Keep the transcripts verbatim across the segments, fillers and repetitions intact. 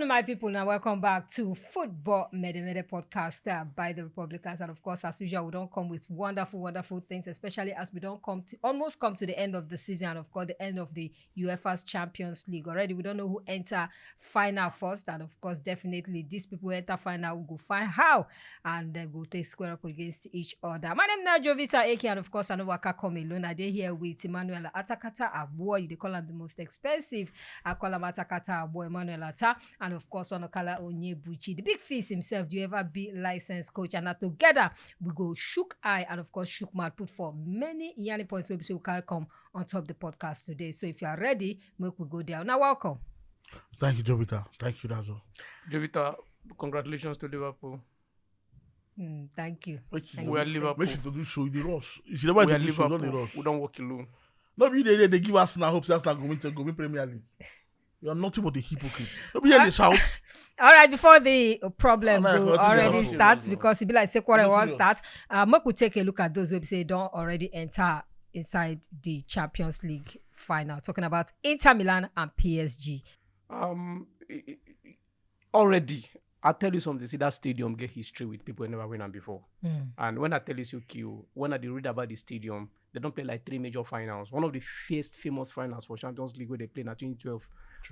My people, now welcome back to Football Mede Mede podcast uh, by the Republicans. And of course, as usual, we don't come with wonderful, wonderful things, especially as we don't come to almost come to the end of the season and, of course, the end of the UEFA's Champions League. Already, we don't know who enter final first. And of course, definitely, these people enter final will go find how and uh, go take square up against each other. My name is Jovita Eke, and of course, I know Waka come alone. I dey here with Emmanuel Atakata Abuoy. They call him the most expensive. I call him Atakata Abuoy, Emmanuel Ata, and of course, Onokala Onyebuchi. The big fish himself, do you ever be licensed coach? And now together, we go shook eye and of course, shook mouth, put for many yarning points wey be say we carry come on top the podcast today. So if you are ready, make we go there. Now, welcome. Thank you, Jovita. Thank you, Dazo. Jovita, congratulations to Liverpool. Mm, thank you. Make you Thank We are you. Liverpool. Make you do show you the rush. You should never We are do show, don't the Liverpool. Rush. We don't work alone. No, be they, they give us now hope say Arsenal go win, go win Premier League. You are nothing but a hypocrite. No, be here they shout. All right, before the problem All right, go continue. already Continue. Starts because e be like say quarter Continue. Wan start, uh, make we take a look at those wey be say don already enter inside the Champions League final. Talking about Inter Milan and P S G. Um, i- i- i- already, I tell you something. See, that stadium get history with people who never win am before. Mm. And when I tell you, so Q, when I dey read about the stadium, they don't play like three major finals. One of the first famous finals for Champions League where they play in twenty twelve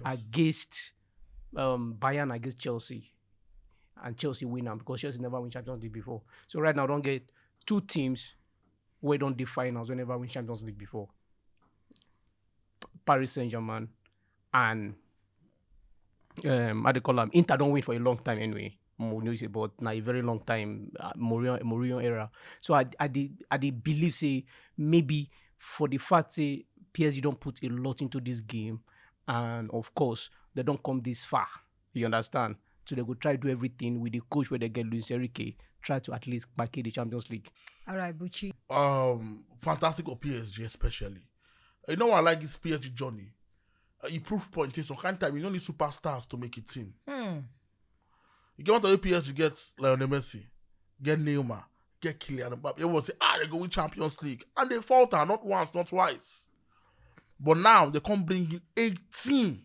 against um, Bayern against Chelsea. And Chelsea win am because Chelsea never win Champions League before. So right now, don't get two teams where don't the finals, where never win Champions League before. Paris Saint-Germain and um, how they call them? Inter don't win for a long time anyway. Mourinho say, but now a very long time. Uh, Mourinho, Mourinho era. So I, I did, I did believe say maybe for the fact say P S G don't put a lot into this game, and of course they don't come this far. You understand? So they go try do everything with the coach where they get Luis Enrique, try to at least back the Champions League. All right, Buchi. Um, fantastic for P S G especially. You know what I like this P S G journey. Uh, you prove point is some kind of time you don't need superstars to make it team. Hmm. You get what P S G get Lionel Messi, get Neymar, get Kylian Mbappe. Everyone say, ah, they go win Champions League, and they falter not once, not twice. But now they come bring in a team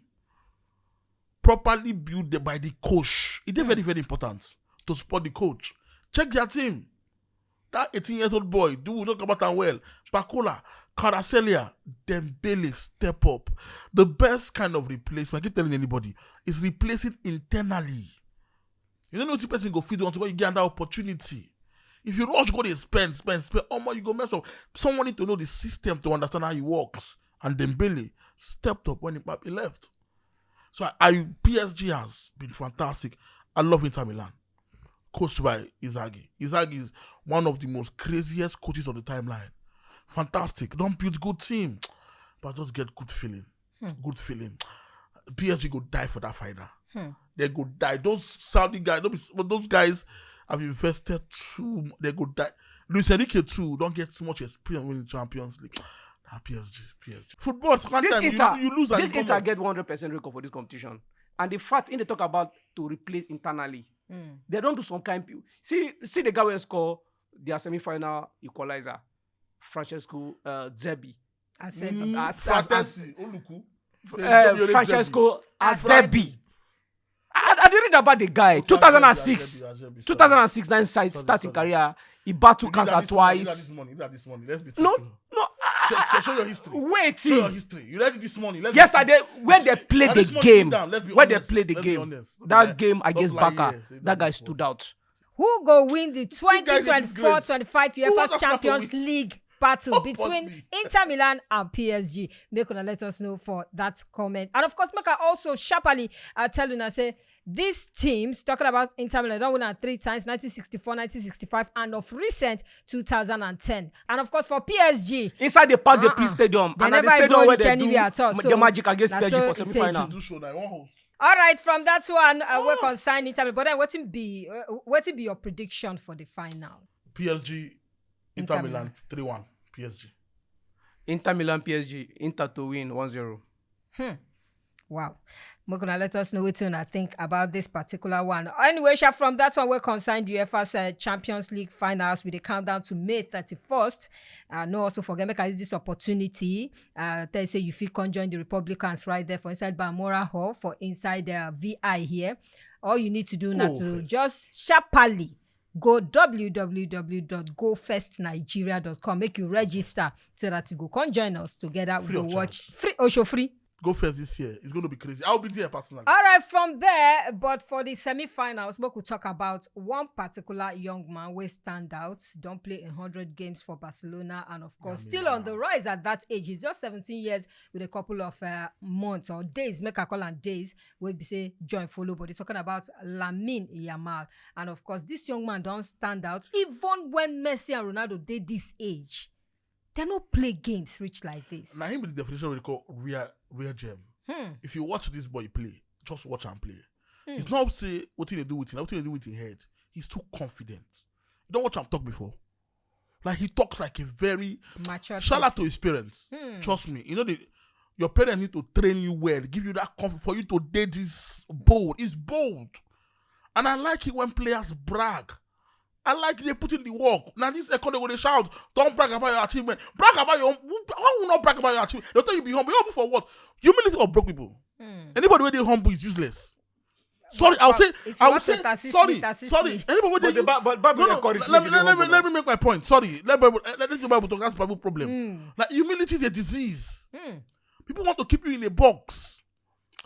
properly built by the coach. It is very, very important to support the coach. Check their team. That eighteen years old boy, do we talk about him well? Pakola, Kvaratskhelia, Dembele step up. The best kind of replacement, I keep telling anybody, is replacing internally. You don't know what the person go feed onto when you get that opportunity. If you rush, go dey spend, spend, spend. Oh my, you go mess up. Someone need to know the system to understand how it works. And Dembele stepped up when Mbappe left. So I, I P S G has been fantastic. I love Inter Milan, coached by Inzaghi. Inzaghi is one of the most craziest coaches on the timeline. Fantastic. Don't build good team, but just get good feeling. Good feeling. P S G go die for that final. They go die. Those Saudi guys, those, those guys have invested too. Mu- They go die. Luis Enrique too don't get too much experience winning Champions League. Ah, P S G, P S G. Football, sometimes This you, Inter, you lose and this you come Inter up. Get one hundred percent record for this competition, and the fact in they talk about to replace internally, Mm. they don't do some kind. Pe- see, see the guy who score their semi-final equalizer, Francesco uh, Zerbi. I said, Mm. Mm, As- Fratesi, Oluku. Uh, Francesco Azerbi. I, I did read about the guy. two thousand six, two thousand six, nine side starting career. He battled cancer twice. This money, look at this money. Let's be No, truthful. No, Show, show, show your history. Wait, Show your history. You read this morning. Let's be Yesterday, truthful. when they play Now, the this morning, game, down. Let's be when they honest. Play the Let's be game, honest. that Yeah. Game against Don't lie Barca, here. Say that guy this stood one. Out. Who go win the guys dey twenty twenty-four twenty-five Who wants UEFA Arsenal to Champions win? League battle Nobody. Between Inter Milan and P S G? Make una let us know for that comment. And of course, make I also sharply uh, tell una say these teams, talking about Inter Milan, don't win am three times, nineteen sixty-four, nineteen sixty-five, and of recent two thousand ten. And of course, for P S G, Inside the park, the Uh-uh. P Stadium, They and at the never stadium even where reach they do anywhere at all, the so Magic against na P S G so for it take semi-final. Do show now. One host. All right, from that one, uh, we concern Inter Milan. But then, what be uh, what be your prediction for the final? P S G, Inter Inter Milan, Milan. three one. P S G. Inter Milan, P S G, Inter to win one zero. Hmm. Wow. Make una let us know wetin una think about this particular one. Anyway, sha, from that one wey concern the U E F A's uh, Champions League finals, we dey count down to May thirty-first. Uh, no, also forget, make I use this opportunity. Uh, tell you say you fit come join the Republicans right there for inside Balmoral Hall for inside uh, V I here. All you need to do now Go to first. Just sharply go w w w dot go first nigeria dot com, make you register so that you go come join us together. We Free go of watch charge. Free, osho free. Go first this year. It's going to be crazy. I'll be there personally. All right, from there, but for the semi-finals, we could talk about one particular young man wey stand out. Don't play a hundred games for Barcelona, and of course, still on the rise at that age. He's just seventeen years with a couple of uh, months or days. Make I call am days. Wey be say join follow, but he's talking about Lamine Yamal, and of course, this young man don't stand out. Even when Messi and Ronaldo did this age, they no play games rich like this. Now him be the definition of what they call real real gem. Hmm. If you watch this boy play, just watch and play. Hmm. It's not say what they do with him, what they do with his head. He's too confident. You don't watch him talk before. Like he talks like a very Mature. shout out person. To his parents. Hmm. Trust me, you know the your parents need to train you well, give you that comfort for you to date this bold. It's bold, and I like it when players brag. I like they put in the work. Now this economy they shout, don't brag about your achievement. Brag about your own. Why will not brag about your achievement? They'll tell you be humble. Humble for what? Humility of broke people. Hmm. Anybody where they humble is useless. Sorry, I'll say. If you I will want to say. assist Sorry, me, assist sorry. Me. Anybody where But they the Bi- but Bible no, no, encourage let, me me, to let, me, humble let me make my point. Sorry, let Bible, let this Bible talk. That's Bible problem. Hmm. Like humility is a disease. Hmm. People want to keep you in a box.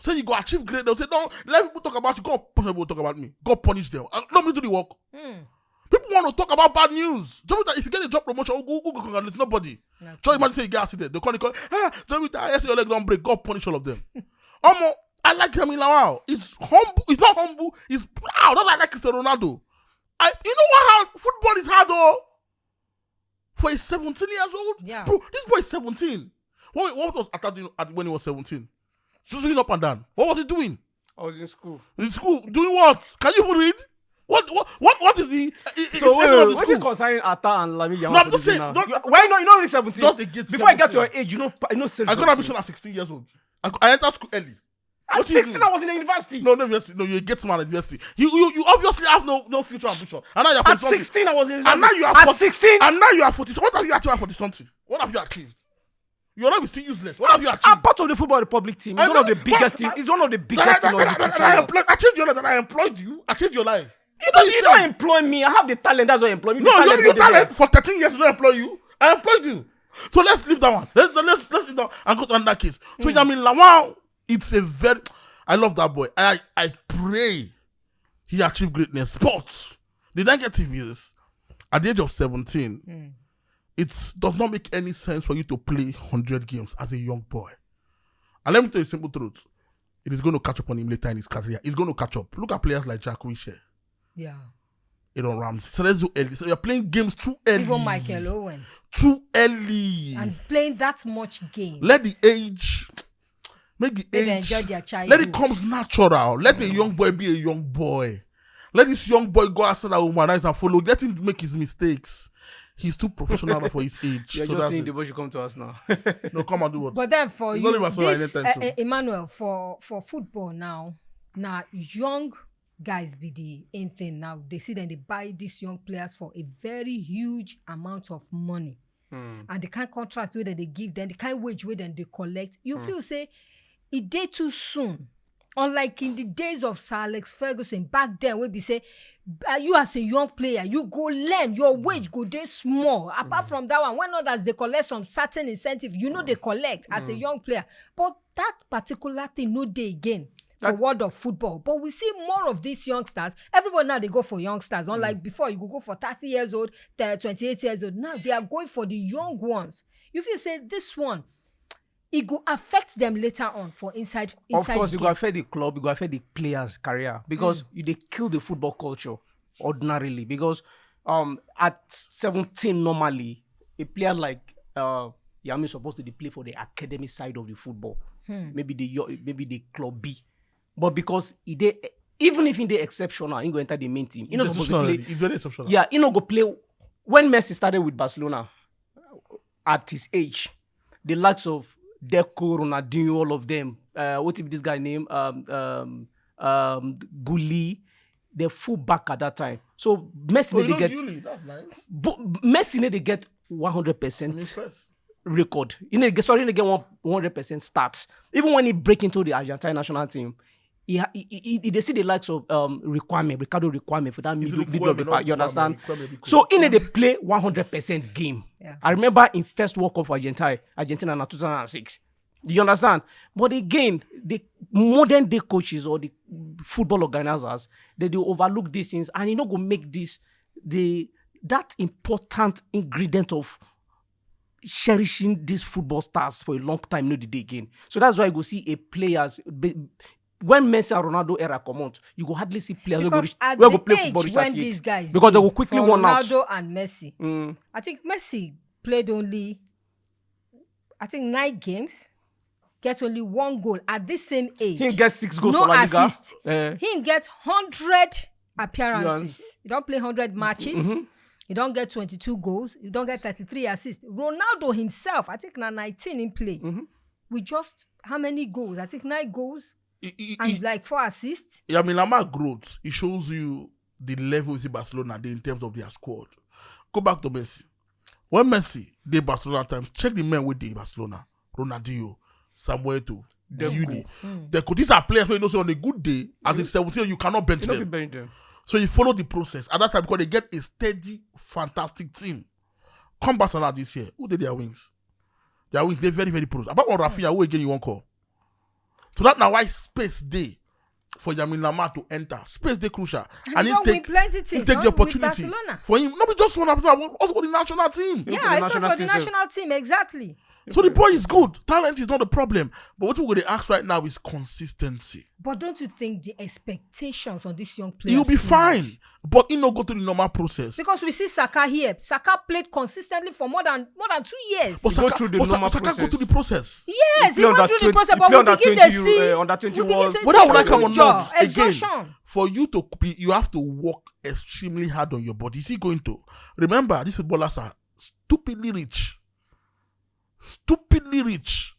Say you go achieve great. They'll say, don't let people talk about you. God punish people talk about me. God punish them. Uh, let me do the work. Hmm. People want to talk about bad news. Jovita, if you get a job promotion, who go congratulate nobody. No. So imagine say you get accident. They call you, call, ah, Jovita, I see your leg don't break. God punish all of them. Omo, I like him in Lawal. He's humble. He's not humble. He's proud. That's why I like Cristiano Ronaldo. I, you know what? How football is hard though. For a seventeen years old, Yeah. Bro, this boy is seventeen. What, what was Atta doing at, when he was seventeen? Suzuing up and down. What was he doing? I was in school. In school, doing what? Can you even read? What what what what is the? Is So wait, essence of wait, the what's school? It concern Atta and Lami? No, I'm just saying. Don't, Why not? You know, only seventeen. Just a gate Before I got to seventeen. Your age, you know, you know, I got admission at sixteen years old. I, I entered school early. At What do you sixteen, do? I was in the university. No, no, university. No, you're a gate man at university. You you, you obviously have no no future ambition. And now you're At forty something. sixteen, I was in And now university. You are At forty. Sixteen. And now you are forty. So what have you achieved at forty something? What have you achieved? Your life is still useless. What have you achieved? I'm part of the Football Republic team. It's I one of know, the biggest but- team. It's one of the That- biggest that- team on that- YouTube that- that I channel. employed- I changed your life. That I employed you. I changed your life. You don't, you don't employ me. I have the talent. That's why you employ me. The No, talent your, your is there. Talent for thirteen years you don't employ you. I employed you. So let's leave that one. Let's let's let's leave that and go to another case. So I mean, Lawal, it's a very. I love that boy. I I pray he achieved greatness. But the negative is, at the age of seventeen, it does not make any sense for you to play hundred games as a young boy. And let me tell you the simple truth. It is going to catch up on him later in his career. It's going to catch up. Look at players like Jack Wilshere, Yeah. Aaron Ramsey. So let's do early. So you're playing games too early. Even Michael Owen. Too early. And playing that much game. Let the age, make the Let them age, enjoy their childhood. Let it comes natural. Let a young boy be a young boy. Let this young boy go outside and humanize and follow. Let him make his mistakes. He's too professional for his age. You're So just that's saying it. The boy should come to us now. No, come and do what? But then for It's you, not even so this, anytime uh, soon. uh, Emmanuel, for for football now, now young guys be the in thing now. They see them, they buy these young players for a very huge amount of money, and the kind contract where they give them, the kind wage where then they collect. You feel say it day too soon. Unlike in the days of Sir Alex Ferguson back then, where be say, uh, you as a young player, you go learn, your wage go dey small. Apart from that one, when others they collect some certain incentive, you know they collect as a young player. But that particular thing no dey again for world of football. But we see more of these youngsters. Everybody now they go for youngsters. Unlike before, you go go for thirty years old, uh, twenty-eight years old. Now they are going for the young ones. You feel say this one, it go affect them later on for inside. Of Inside course, the it go game. Affect the club. It go affect the players' career because you they kill the football culture ordinarily. Because um at seventeen normally, a player like uh Yami is supposed to dey play for the academy side of the football. Maybe the yo- maybe the club B, but because he dey, even if he dey exceptional, he go enter the main team. He not supposed to Exceptional play. Already. He's very exceptional. Yeah, he no go play. When Messi started with Barcelona at his age, the likes of Deco, Ronaldinho, all of them, uh, what if this guy name um um um Gully, the full back at that time. So Messi Oh, no you dey know get Yuli, that's nice. but Messi no dey get one hundred I mean, percent first. record. He no dey get, sorry, he no dey get one hundred percent start. Even when he break into the Argentine national team, he ha- he, he, he dey see the likes of um Riquelme, Ricardo Riquelme for that He's middle, the middle of the Riquelme, park. You not understand? Riquelme, Riquelme. So he no dey play one hundred percent game. Yeah. I remember in first World Cup for Argentina, Argentina in two thousand six. You understand? But again, the modern day coaches or the football organizers, they do overlook these things, and you know go make this the that important ingredient of cherishing these football stars for a long time, no the day again. So that's why you go see a players be- when Messi and Ronaldo era come out, you go hardly see players who go, Because reach, at who go the play age football reach when thirty-eight. These guys Because they dey, go quickly for worn out. Ronaldo and Messi, Mm. I think Messi played only, I think, nine games, get only one goal at this same age. He get six goals No for La Liga. Assist. Eh. He get hundred appearances. Yes. He don't play hundred matches. Mhm. He don't get twenty-two goals. He don't get thirty-three assists. Ronaldo himself, I think, na nineteen in play. Mhm. With just how many goals? I think nine goals He, he, and he, like four assists. yeah, I mean, Lamar growth. It shows you the level you see Barcelona dey in terms of their squad. Go back to Messi. When Messi dey Barcelona times, check the men wey dey Barcelona. Ronaldinho, Samuel Eto'o, Dem Yuli. Mm. They could, these are players wey you know say on a good day, as a seventeen, you cannot bench You no them. fit bench them. So you follow the process. At that time, because they get a steady, fantastic team. Come Barcelona this year, who dey their wings? Their wings dey very, very porous. Apart from Rafinha, who again you wan call? So that na why space dey for Lamine Yamal to enter. Space dey crucial. And he don win plenty He things, take huh, the with opportunity. Barcelona. For him, no be just one, also for the national team. Yeah, Yeah, for the I saw national for the team, sir. National team, exactly. So the boy is good. Talent is not the problem. But what we go dey ask right now is consistency. But don't you think the expectations on this young player? He'll be fine, but he no go through the normal process. Because we see Saka here. Saka played consistently for more than more than two years. But He go Saka, through the but Sa- normal Saka go process. through the process. Yes, He he play went under through the twenty, process, he but play we under begin twenty to Eu- see, uh, under twenty we begin World. to see Whether I like am or exposure, not, again, exhaustion. For you to be, you have to work extremely hard on your body. Is he going to? Remember, these footballers are stupidly rich. Stupidly rich.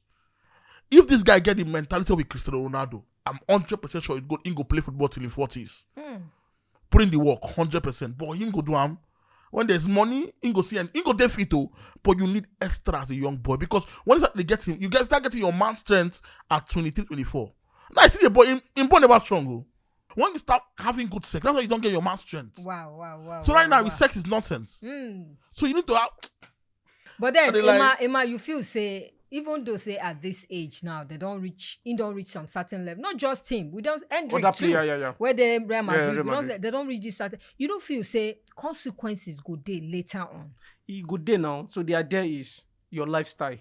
If this guy get the mentality of a Cristiano Ronaldo, I'm hundred percent sure he go, he go play football till his forties. Hmm. Put in the work, hundred percent. But him go do am. When there's money, he go see and he go dey fit too. But you need extra as a young boy, because when you start to get him, you get start getting your man strength at twenty-three, twenty-four. Now I see the boy, him, him bone never strong. Oh. When you start having good sex, that's why you don't get your man strength. Wow, wow, wow. So wow, right now, wow. His sex is nonsense. Mm. So you need to have. But then, I dey Emma, like- Emma, you feel say, even though say at this age now they don't reach, he don't reach some certain level. Not just him, we don't Endrick Other too. Player, yeah, yeah. Where they Real Madrid, Real we don't Madrid. Say, they don't reach this certain. You don't feel say consequences go there later on. He go there now. So the idea is your lifestyle.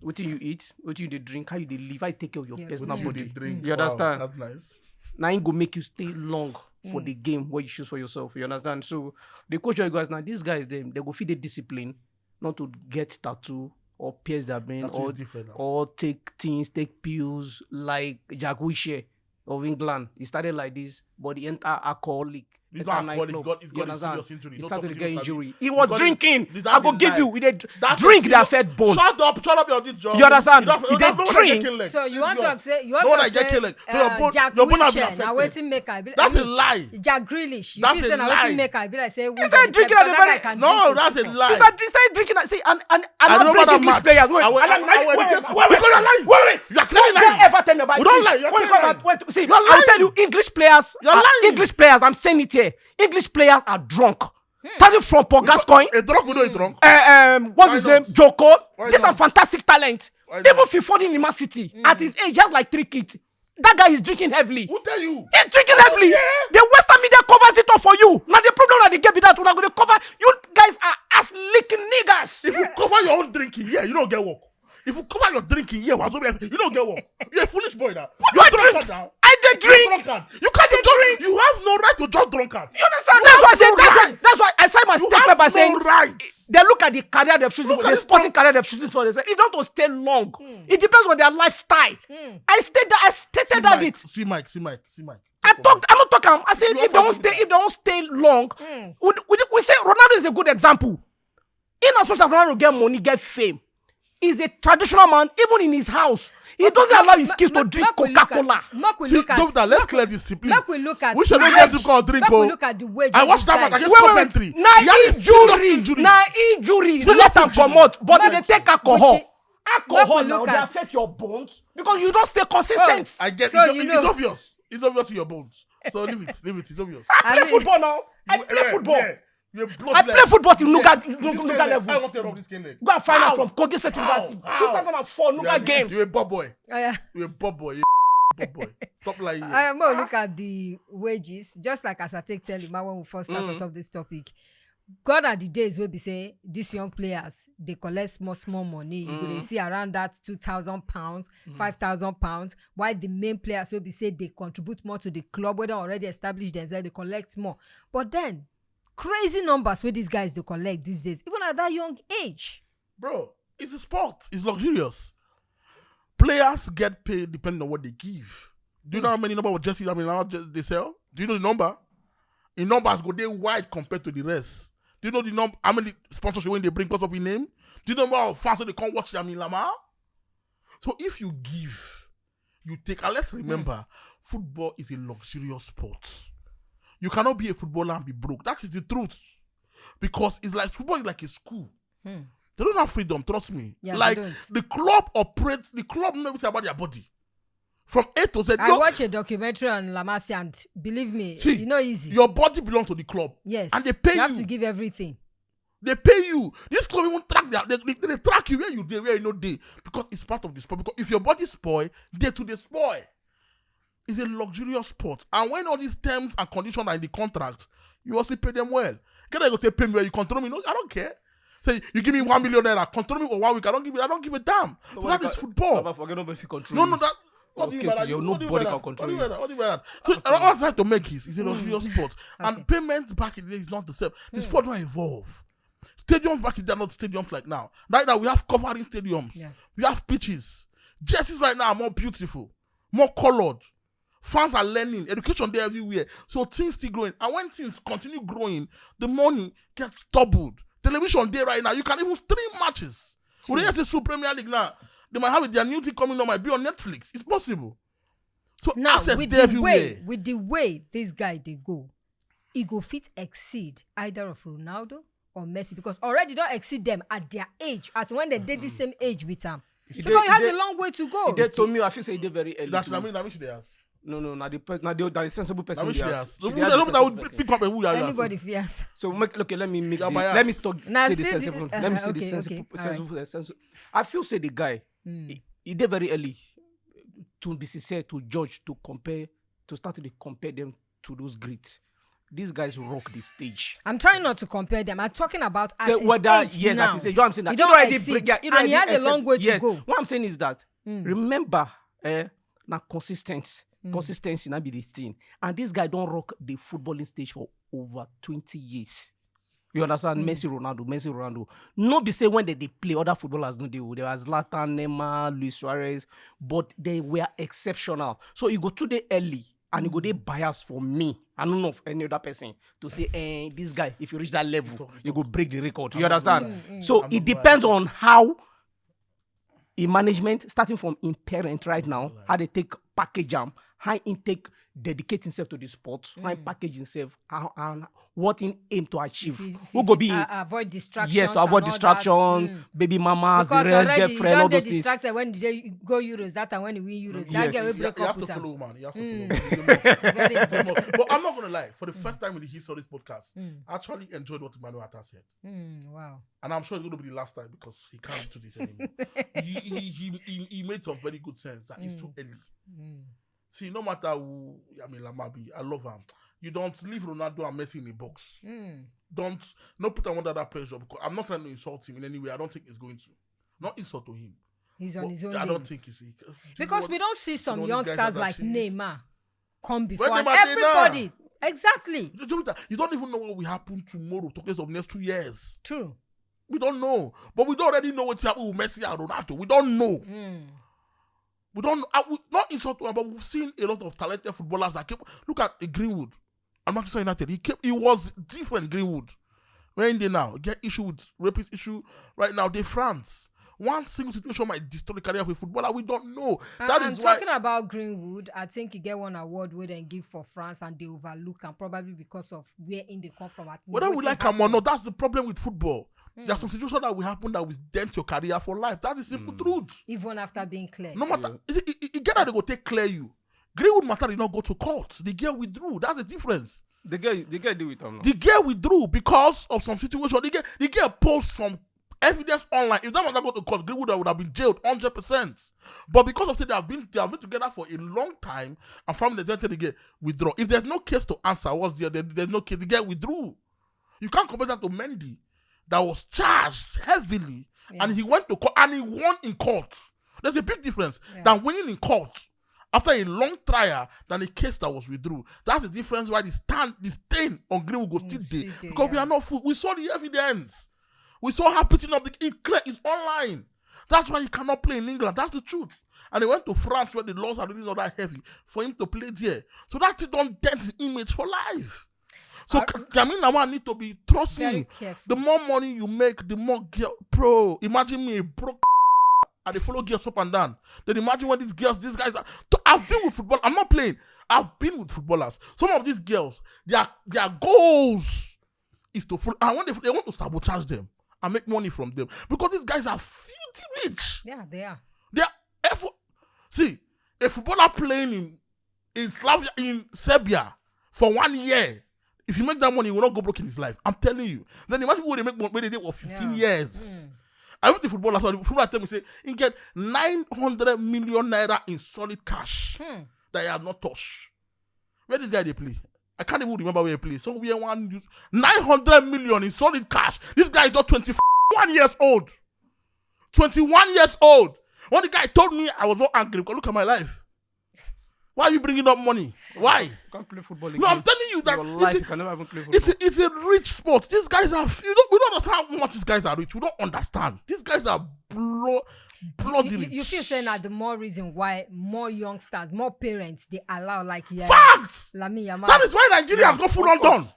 What do you eat? What do you dey drink? How you dey live? How you take care of your Yeah, personal yeah. body? Drink. You understand? Wow, that's nice. Now he go make you stay long for Mm. the game what you choose for yourself. You understand? So the coach you guys now, these guys them they go feed the discipline not to get tattoo or pierce their brain Tattoo or is different now. or take things, take pills like Jack Wilshere of England. He started like this, but he enter alcoholic. He's enter not alcoholic. He nightclub. got, he's You got a understand? serious injury. He Don't started talk to get to yourself. Injury. He He's was got a- drinking. this- I that's go a give lie. you. He dey That's drink a- that fed bone. Shut up, shut up your dick, John. You understand? You don't, He dey don't wanna get drink. killed. So you want Idiot. to say you want No wanna to get say killed. So your uh, bone, Jack your bone have been Wilshere, now affected. wetin make I be? That's I a mean, lie. Jack Grealish. You That's feel a say now lie. Wetin make I be like say we Is that dey drinking because at the that very- guy can No, drink that's a himself. lie. Is that is that drinking? See, an an an I remember average that English match. player. Wait, I went- Alan, I went wait, against- wait, wait, Because you're lying. wait, wait. You're clearly Who lying. dare ever tell me about We don't it? lie. You're When clearly come lying. out- wait, see, You're I'll lying. Tell you, English players, You're are, lying. English players, I'm saying it here. English players are drunk. Starting from Paul Gascoigne, A drunk, we know a drunk. uh, um, what's Why his not? name? Joe Cole. Why These are not? Fantastic talent. Why Even not? Phil Foden in Man City, at his age, he has like three kids. That guy is drinking heavily. Who tell you? He's drinking heavily. Yeah. The Western media covers it up for you. Now the problem that they get be that when I go to cover, you guys are ass licking niggas. If you cover your own drinking, yeah, you don't get work. If you cover your drinking, yeah, what's over? You don't get work. You're a foolish boy now. You're I a drunkard drink. Now. I dey You're a drink. Drunkard. You can't drink. You have no right to judge drunkard. You understand? You That's why I have said. no That's why. right. That's why I said my You statement have by no saying right. They look at the career they've chosen Look for at the the sporting pro- career they've chosen for themselves. It don't stay long. It depends on their lifestyle. I stated that. I stated See that Mike, bit. see Mike, see Mike, see Mike. I talked. I don't talk. Am. I said You if have they don't forgotten stay, if they don't stay long, we, we, we say Ronaldo is a good example. In as much as Ronaldo get money, get fame, is a traditional man, even in his house. He doesn't allow his kids to drink Coca-Cola. Make we look at. Doctor, let's clear this, please. Make we look at. We should not get to call drink. Make we look at the wages. I watch that man. I get commentary. Na injury. Na injury. Let am comot. But they take alcohol. Alcohol now dey affect your bones because you don stay consistent. I get. So you know, it's obvious. It's obvious in your bones. So leave it. Leave it. It's obvious. I play football now. I play football. You a blood I play football till Nuga, Nuga level. I want to rub this game leg. Go and find out from Kogi State University. How? two thousand four Nuga games. You a bob boy. Oh, yeah. You a bob boy. You a bob boy. Stop lying. I am more look at the wages. Just like as I take tell you, man, when we first start on top this topic. Gone are the days wey be say these young players dey collect small small money. You go dey see around that two thousand pounds, five thousand pounds. While the main players wey be say dey contribute more to the club, wey don already establish themselves, dey collect more. But then, crazy numbers wey these guys dey collect these days, even at that young age. Bro, it's a sport. It's luxurious. Players get paid depending on what they give. Do you know how many number of jerseys, I mean, how jer- they sell? Do you know the number? In numbers, go dey wide compared to the rest. Do you know the number? How many sponsorship wey they bring because of the name? Do you know how fans wey dey come watch Lamine Yamal? So if you give, you take. And let's remember, football is a luxurious sport. You cannot be a footballer and be broke. That is the truth. Because it's like, football is like a school. They don't have freedom, trust me. Yeah, they don't. Like, the club operates, the club know everything about their body. From A to Z. I watch a documentary on La Masia, and believe me, see, e no easy. Your body belongs to the club. Yes. And they pay you. You have to give everything. They pay you. This club even track their, they, they, they track you where you dey, where you no dey, because it's part of the sport. Because if your body spoil, they too dey spoil. It's a luxurious sport. And when all these terms and conditions are in the contract, you must pay them well. Can I go take pay me where you control me? No, I don't care. Say you give me one million naira, control me for one week. I don't give it. I don't give a damn. So that is football. Baba, forget nobody fit control you. No, no, that. What do you mean by that? Nobody can control you. What do you mean by that? So what I'm trying to make is, it's a luxurious sport, and payment back in the day is not the same. The sport don't evolve. Stadiums back in the day are not stadiums like now. Right now we have covering stadiums. Yeah. We have pitches. Jerseys right now are more beautiful, more colored. Fans are learning. Education dey everywhere. So things still growing. And when things continue growing, the money gets doubled. Television dey right now. You can even stream matches. We dey see Premier League now. They might have it. Their new thing coming up might be on Netflix. It's possible. So now, access dey everywhere. With the way this guy dey go, e go fit exceed either of Ronaldo or Messi, because already don exceed them at their age, as when they dey the same age with am. Because he has a long way to go. E dey, to me, I feel say e dey very early. That's, I mean, I mean, she dey ask. No, no, na the person, na the, na the sensible person. She dey ask. Pick up who you are. Anybody fit ask. So make, okay, let me make the, let me talk. Say the sensible. Let me say the sensible. I feel say the guy, e dey very early to be sincere, to judge, to compare, to start to compare them to those greats. These guys rock the stage. I'm trying not to compare them. I'm talking about at his age now. Yes, at his age. What I'm saying, that he don't exceed, and he has a long way to go. What I'm saying is that, remember, eh, na consistent. Consistency na be the thing. And this guy don rock the footballing stage for over twenty years. You understand? Messi, Ronaldo, Messi, Ronaldo. No be say when they dey play, other footballers no dey. There was Zlatan, Neymar, Luis Suarez, but they were exceptional. So you go too dey early, and you go dey bias for me. I don't know of any other person to say, eh, this guy, if you reach that level, you go break the record. You understand? So it depends on how in management, starting from in parent right now, how they take package am, how he take dedicate himself to the sport, how he package himself, how, and what he aim to achieve. Who go be avoid distractions. Yes, to avoid distractions, baby mamas, the rest, girlfriend, all those things. Distracted when they go Euros, that time when they win Euros, that girl will break up with him. You have to follow, man. You have to follow. Very important. But I'm not gonna lie. For the first time in the history of this podcast, I actually enjoyed what Emmanuel Atta said. Wow. And I'm sure it's going to be the last time because he can't do this anymore. He, he, he, he, he made some very good sense that it's too early. See, no matter who, I mean, Lamabi, I love him. You don't leave Ronaldo and Messi in a box. Don't, no put him under that pressure, because I'm not trying to insult him in any way. I don't think he's going to. Not insult to him. He's on his own lane. I don't think he's, because we don't see some youngsters like Neymar come before. Everybody. Exactly. You don't even know what will happen tomorrow, talking of next two years. True. We don't know. But we don't already know what happen with Messi and Ronaldo. We don't know. We don't know. Uh, we, not insult, but we've seen a lot of talented footballers that came. Look at, uh, Greenwood. I'm not saying that he came. He was different, Greenwood. Where in there now? Get issue with rapist issue. Right now, they France. One single situation might destroy the career of a footballer. We don't know. And, That and is why. Talking about Greenwood, I think he get one award where they give for France and they overlook and probably because of where in they come from. At Whether we wetin like him or happen. Not, that's the problem with football. There's some situations that will happen that will dent your career for life. That's the simple truth. Even after being clear. No matter, it, it, it, it get how they go take clear you. Greenwood matter did not go to court. The girl withdrew. That's the difference. The girl, the girl deal with him now. The girl withdrew because of some situation. The girl, the girl post some evidence online. If that matter go to court, Greenwood would have been jailed hundred percent. But because of say they have been they have been together for a long time, and family then tell the girl withdraw. If there's no case to answer, what's there? There- There's no case. The girl withdrew. You can't compare that to Mendy, that was charged heavily, and he went to court and he won in court. There's a big difference than winning in court after a long trial than a case that was withdrew. That's the difference why the stand the stain on Greenwood go still dey, still dey, because we yeah. Are not fool. We saw the evidence. We saw her putting up the it's clear, it's online. That's why he cannot play in England. That's the truth. And he went to France where the laws are really not that heavy for him to play there. So that thing don't dent his image for life. So Ar- K- Lamine Yamal need to be trust Very me. careful. The more money you make, the more girl, bro. Imagine me a broke. And they follow girls up and down. Then imagine when these girls, these guys are. I've been with football. I'm not playing. I've been with footballers. Some of these girls, their their goals is to follow. And when they, they want to sabotage them and make money from them because these guys are filthy rich. Yeah, they are. They are effort. See, a footballer playing in in Slavia in Serbia for one year. If you make that money, you will not go broke in his life. I'm telling you. Then imagine what they make when they did for fifteen Yeah. Years. I went to football last night. Football tell me say he get nine hundred million naira in solid cash that he has not touched. Where this guy they play? I can't even remember where he play. Somewhere one use nine hundred million in solid cash. This guy is just twenty-one years old. Twenty-one years old. When the guy told me, I was not angry because look at my life. Why are you bringing up money? Why? You can't play football again. No, I'm telling you that Your it's life, a- you can never even play football. It's a, it's a rich sport. These guys are. You don't, we don't understand how much these guys are rich. We don't understand. These guys are blo- bloody You, you, rich. You feel saying that the more reason why more youngsters, more parents, they allow like yeah, Facts. Lamine Yamal. That is why Nigeria has gone full Of London. Course.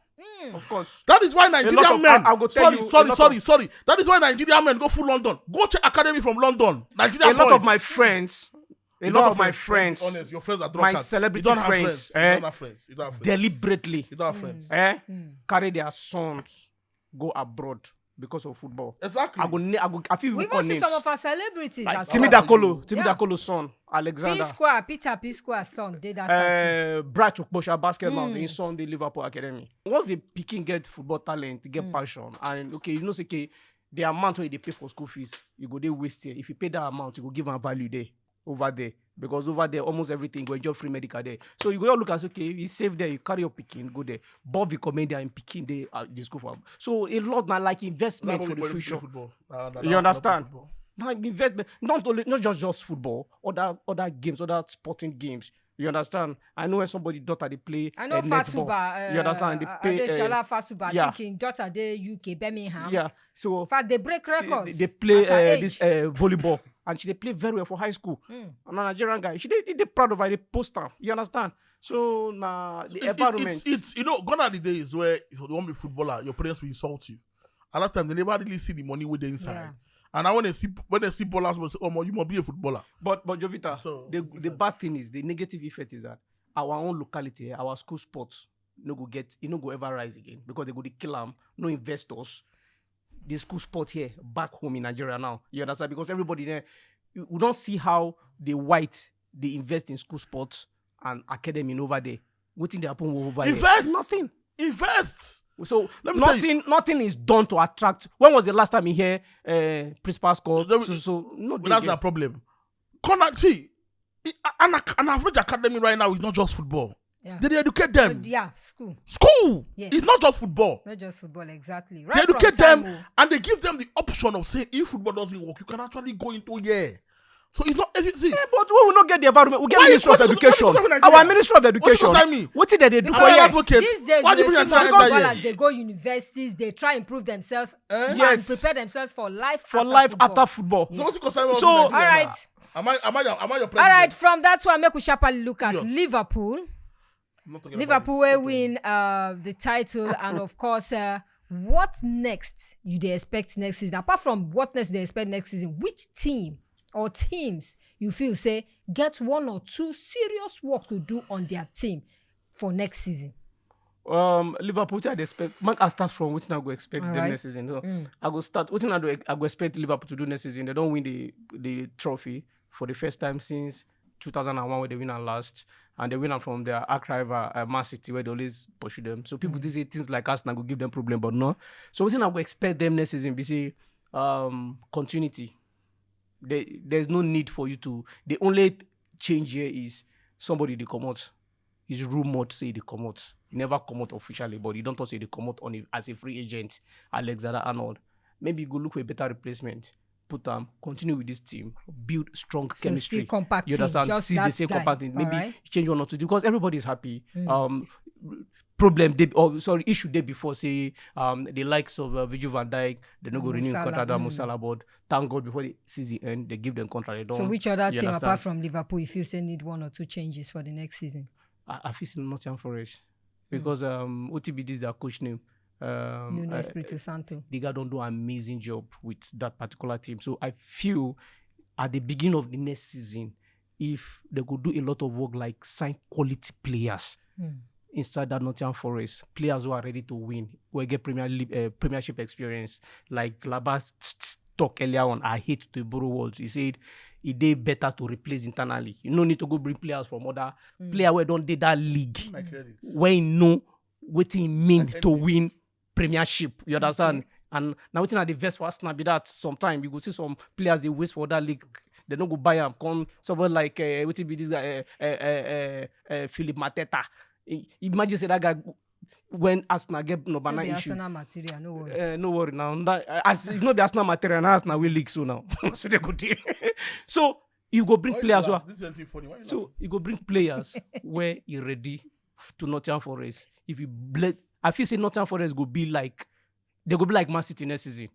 Of course. That is why lot Nigerian of- men. I- I go tell Sorry, you, a sorry, lot sorry, of- sorry. That is why Nigerian men go full London. Go check academy from London. Nigerian A lot boys. of my friends, a You lot don't of my have friends, Honest, your friends are my drunkards. Celebrity You don't have friends, friends. Eh, You don't have friends. You don't have friends. Deliberately, You don't have friends. Eh, carry their sons go abroad because of football. Exactly. I go, na- I go, I feel We we call even see names. Some of our celebrities. Like as Timi well. Dakolo, Timi Yeah. Dakolo's son, Alexander. P Square, Peter P Square son did that. Uh, Uh, Bright Okposha basketball, his son the Liverpool Academy. Once the pikin get football talent, get passion, and okay, you know, say okay, the amount wey they pay for school fees, you go dey waste here. If you pay that amount, you go give am value there, over there, because over there almost everything go enjoy free medical there. So you go look and say okay, you save there, you carry your pikin go there. Bob the comedian pikin dey uh, the school for am. So a lot na like investment for the future. Football. Nah, nah, You nah, understand? Football. Now investment, not only not just just football, other other games, other sporting games. You understand? I know when somebody daughter they play. I know Uh, netball. Fatuba. Uh, You understand? They uh, pay. Uh, Adeshola Fatuba. yeah. Thinking daughter dey U K Birmingham. Yeah. So In fact, they break they, records. they- they play at her uh, age. This uh, volleyball, and she they play very well for high school. And a Nigerian guy, she they, they proud of her. They post am. You understand? So now the It's- environment. It's, it's, you know, gone are the days where if you want to be a footballer, your parents will insult you. A lot of time they never really see the money with the inside. Yeah. And now when they see when they see ballers, will say, "Oh, you must be a footballer." But but Jovita, So, the the bad thing is the negative effect is that our own locality, eh, our school sports, no go get, it no go ever rise again because they go dey kill am, no investors. The school sport here back home in Nigeria now, you understand? Because everybody there, you- we don't see how the white they invest in school sports and academy over there. Wetin dey happen over there? Invest! Nothing. Invest. So Let me tell nothing, nothing is done to attract. When was the last time you hear uh, principal score? Let me- So, so no, But that's dey the get- problem. Corner, see, i- an, an average academy right now is not just football. Yeah. They, they educate them. But yeah, school. School. Yes. It's not just football. Not just football, exactly. They Right from educate time, them oh. And they give them the option of saying if football doesn't work, you can actually go into here. So it's not. If you see, Eh, but we will not get the environment. We get Why Ministry you- of what- what- Education. what- what- what- Our Ministry of what- Education. what- what- What did they do Because for I you? advocate. These days, Why you do you see bring more that idea? footballers, they go universities, they try improve themselves Eh? and Yes. Prepare themselves for life For after life football. After football. So what you concern me So- with All Nigeria right. Now? Am I am I your, am I your All right, president? From that one, make we sharply look at Idiot. Liverpool. I'm not talking Liverpool about will this. win uh, the title, and of course, uh, What next you dey expect next season? Apart from what next you dey expect next season, which team or teams you feel say get one or two serious work to do on their team for next season? Um, Liverpool, wetin I dey expect? Make I start from wetin I go expect them Alright. next season. No. I go start wetin I, do, I go expect Liverpool to do next season. They don't win the the trophy for the first time since two thousand and one, where they win and last, and they win am from their arch rival, uh, Man City, where they always pursue them. So people think say teams like Arsenal go give them problem, but no. So wetin I go expect them next season be say, um, continuity. There, there's no need for you to. The only change here is somebody dey comot. Is rumored say dey comot. He never comot officially, but he don talk say dey comot on a, as a free agent. Alexander Arnold. Maybe you go look for a better replacement. Put am, continue with this team, build strong So chemistry. Still compact You team, understand? just See the that same guy, compact team. Maybe alright? Change one or two because everybody is happy. Um, problem dey, or sorry, issue dey before say, um, the likes of, uh, Virgil van Dijk, they no go Mo renew Salah, contract. Mo mm. Salah, but thank God before the season end, they give them contract. They So don't. Which other You team understand? Apart from Liverpool you feel say need one or two changes for the next season? I, I feel say Nottingham Forest because, um, O T B, this is their coach name. Um, Nuno uh, Espirito Santo. the guy don do an amazing job with that particular team. So I feel at the beginning of the next season, if they go do a lot of work like sign quality players inside that Nottingham Forest, players who are ready to win, who get Premier League, uh, Premiership experience, like Laba s- s- talk earlier on. I hate to borrow words. He said it dey better to replace internally. You no need to go bring players from other player where don dey that league My credit. when you know wetin e mean to Identity. Win Premiership. You understand? And now wetin I dey vex for Arsenal be that sometimes you go see some players they waste for that league. They no go buy am. Come somebody like, uh, wetin be this guy, uh, uh, uh, uh, uh, Philip Mateta. I- Imagine say that guy when Arsenal get number No nine be issue. Arsenal material, no worry. Uh, no worry now. That, uh, as you know, the Arsenal material now, Arsenal will leak so now. So they go deal. So you go bring Why players you who laugh? are This is funny. Why you so laugh? You go bring players where you ready f- to Nottingham Forest. If you bled, I feel say Nottingham Forest go be like they go be like Man City next season.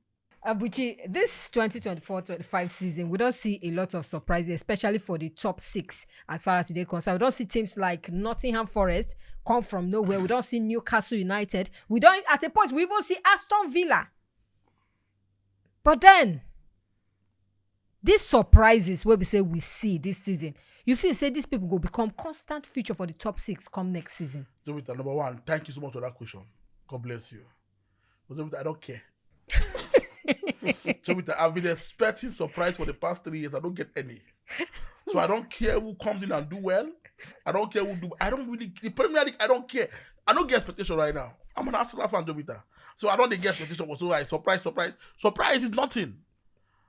Abuchi, this twenty twenty-four twenty-five season, we don't see a lot of surprises, especially for the top six as far as they concern. We don't see teams like Nottingham Forest come from nowhere. We don't see Newcastle United. We don't, at a point, we even see Aston Villa. But then, these surprises where we say we see this season, you feel say these people go become constant feature for the top six come next season. Jovita, number one, thank you so much for that question. God bless you. But Jovita, I don't care. Jovita, I've been expecting surprise for the past three years. I don't get any. So I don't care who comes in and do well. I don't care who do. I don't really the Premier League. I don't care. I don't get expectation right now. I'm an Arsenal fan, Jovita. So I don't get expectation whatsoever. Surprise, surprise, surprise is nothing.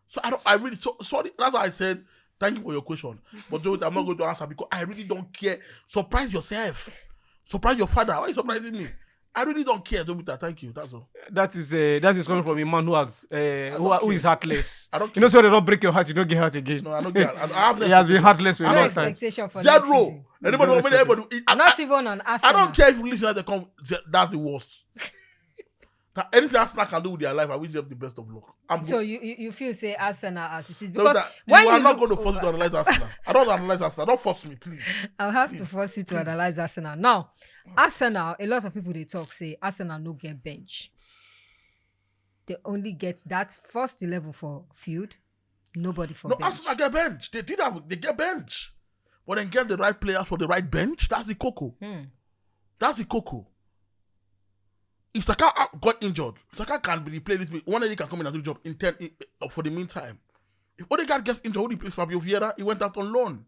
So I don't. I really so sorry. That's why I said thank you for your question. But Jovita, I'm not going to answer because I really don't care. Surprise yourself. Surprise your father. Why are you surprising me? I really don't care, Jovita. Thank you. That's all. That is uh, that is coming from a man who has uh, who, who is heartless. I don't You know, so they don't break your heart, you don't get hurt again. No, I don't care. I, I have He has been heartless for a No long time. Expectation for Zero. next season. Anybody, Zero many anybody. I, Not I, even on I Arsenal. Don't care if you listen to the com. That's the worst. That anything Arsenal can do with their life, I wish them the best of luck. I'm So good. You, you you feel say Arsenal as it is No, because that- when you you are not look- going to force me to analyze Arsenal. I don't analyze Arsenal. Don't force me, please. I'll have to force you to analyze Arsenal now. Arsenal, a lot of people they talk say Arsenal no get bench. They only get that first eleven for field, nobody for No, bench. Arsenal get bench. They did have they get bench, but then get the right players for the right bench. That's the coco. Hmm. That's the coco. If Saka out- got injured, Saka can be replayed. This week. One lady can come in and do the job in ten in, uh, for the meantime. If Odegaard gets injured, who replace Fabio Vieira? He went out on loan.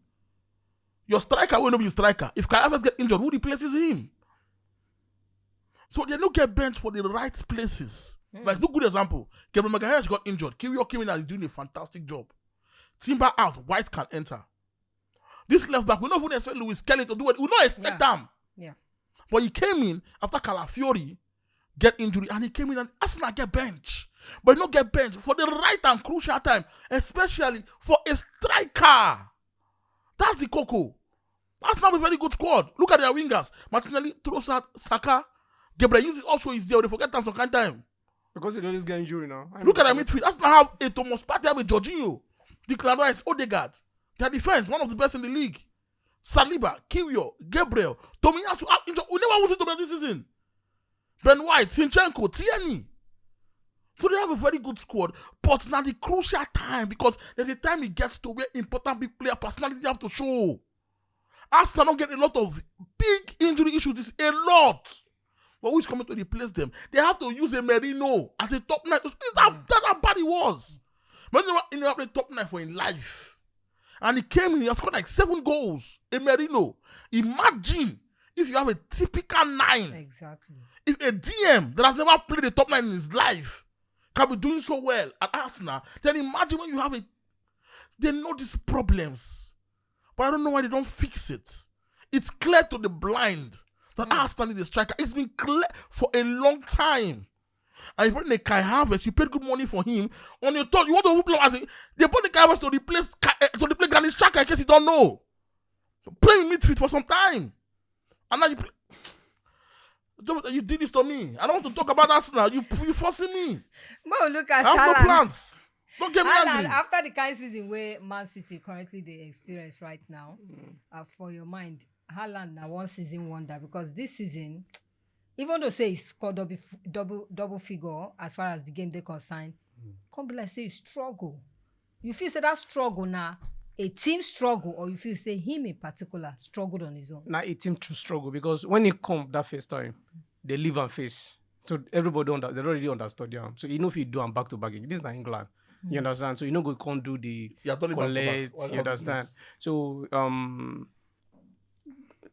Your striker will not be your striker. If Kai Havertz get injured, who replaces him? So they don't get bench for the right places. Like, look, good example. Gabriel Magalhaes got injured. Kiwior came in and is doing a fantastic job. Timber out, White can enter. This left back, we don't even expect Lewis Kelly to do it. We don't expect Yeah. Him. Yeah. But he came in after Calafiori get injury, and he came in and Arsenal get bench. But he no get bench for the right and crucial time, especially for a striker. That's the coco. Arsenal have a very good squad. Look at their wingers. Martinelli, Trossard, Saka, Gabriel Jesus also is there. They forget them some kind time. Because they always get injury now. I Look know. At their midfield. Arsenal have a Thomas Partey, have a Jorginho, Declan Rice, Odegaard. Their defense, one of the best in the league. Saliba, Kiwior, Gabriel, Tomiyasu. Ah, injured. We never won Tomiyasu this season. Ben White, Zinchenko, Tierney. So they have a very good squad, but now the crucial time, because there's a time it gets to where important big player personality have to show. Arsenal don't get a lot of big injury issues. This a lot. But who's coming to replace them? They have to use a Merino as a top nine. That's how, that's how bad it was. Merino in the top nine for in life. And he came in, he has scored like seven goals. A Merino. Imagine if you have a typical nine. Exactly. If a D M that has never played a top nine in his life can be doing so well at Arsenal, then imagine when you have it. They know these problems, but I don't know why they don't fix it. It's clear to the blind that Arsenal need a striker. It's been clear for a long time. And you bring the Kai Havertz, you paid good money for him. On your thought, you want to play as a, they bought the Kai Havertz to replace Kai- eh, to replace Granit Xhaka in case you don't know. Play in midfield for some time, and now you play. Don't- You did this to me. I don't want to talk about Arsenal. You you forcing me. Mo look at I have no Haaland. Plans. Don't get me Haaland, angry. After the kind season where Man City currently they experience right now, uh, for your mind, Haaland na one season wonder, because this season, even though say he scored double f- double double figure as far as the game they concern, come be like say he struggle. You feel say that struggle now a team struggle, or you feel say him in particular struggled on his own? Na a team to struggle, because when he come that first time, they leave and face. So everybody under, they already understood him. So you know if you do am back to back, this is not England. You understand? So you know go can't do the Yeah, don't back to back. collect. What- You what understand? is So um,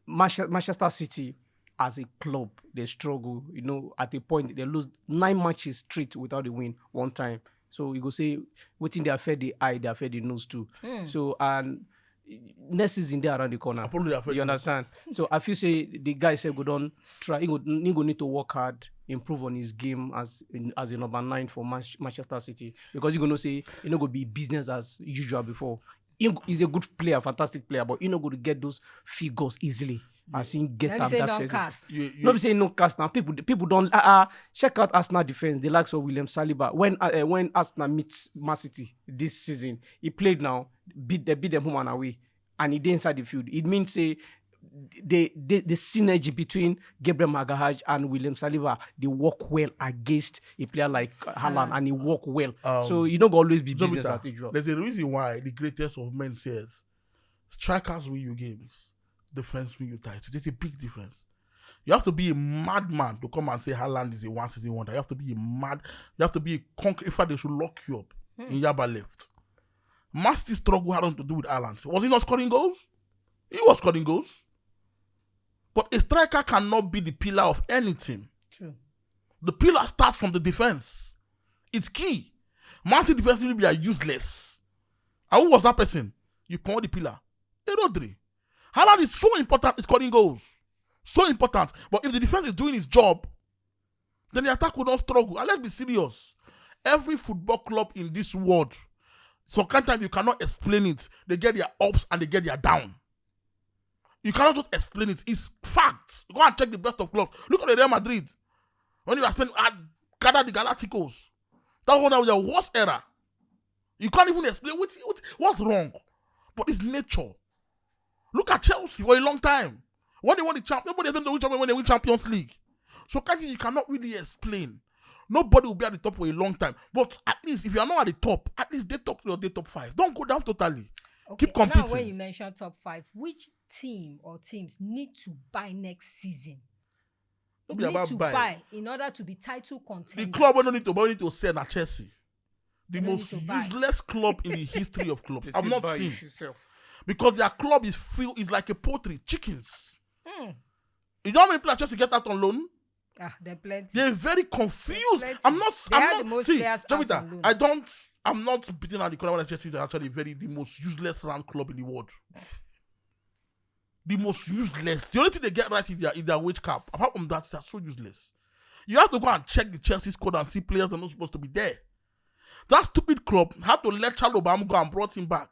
Manche- Manchester City as a club, they struggle. You know, at a point they lose nine matches straight without a win one time. So you go say waiting they affect the eye, they affect the nose too. So and next season they around the corner. Apollo dey affect You the understand? So I feel say the guy said go don try. He go, he go need to work hard, improve on his game as in, as a number nine for Manch- Manchester City, because you gonna say you know go be business as usual before. He go- he's a good player, fantastic player, but you know go to get those figures easily. As he get Let me am say that don't first. cast. You, you, No be say no cast now. People people don't uh, uh, check out Arsenal defense. The likes of William Saliba when uh, uh, when Arsenal meets Man City this season, he played now, beat they beat them home and away, and he dey inside the field. It means say the the, the synergy between Gabriel Magalhaes and William Saliba, they work well against a player like uh, Haaland, and he work well. Um, So you know go always be Jovita, business as usual. There's a reason why the greatest of men says strikers win you games, defense win you titles. There's a big difference. You have to be a madman to come and say Haaland is a one season wonder. You have to be a mad. You have to be a concrete. In fact, they should lock you up in Yaba left. Man City struggle had nothing to do with Haaland. Was he not scoring goals? He was scoring goals. But a striker cannot be the pillar of any team. True. The pillar starts from the defense. It's key. Man City defensively they are useless. And who was that person? You call the pillar. A Rodri. Haaland is so important in scoring goals. So important. But if the defense is doing its job, then the attack will not struggle. And let's be serious. Every football club in this world, sometimes you cannot explain it. They get their ups and they get their down. You cannot just explain it. It's facts. Go and check the best of clubs. Look at the Real Madrid. When you are spending, ah, gather the Galacticos. That one was the worst era. You can't even explain what, what what's wrong. But it's nature. Look at Chelsea for a long time. When they won the champ, nobody expect them to win champion when they win Champions League. So Kaki, you cannot really explain. Nobody will be at the top for a long time. But at least if you are not at the top, at least they top three or they top five. Don't go down totally. Okay, Keep competing. Now when you mention top five, which team or teams need to buy next season? Don't be Need about to buy. buy in order to be title contenders. The club we don't need to buy, we need to sell na Chelsea. The They don't most need to buy. Useless club in the history of clubs. They I'm say not buy, seen you should sell. Because their club is feel is like a poultry, chickens. Hmm. You know how many players Chelsea get out on loan? Ah, they're plenty. They're very confused. Plenty. I'm not. They I'm have not. The most See, players out on Jovita, loan. I don't. I'm not beating out the corner when Chelsea is actually very the most useless round club in the world. The most useless. The only thing they get right is their, is their wage cap. Apart from that, they're so useless. You have to go and check the Chelsea squad and see players that are not supposed to be there. That stupid club had to let Chalobah go and brought him back.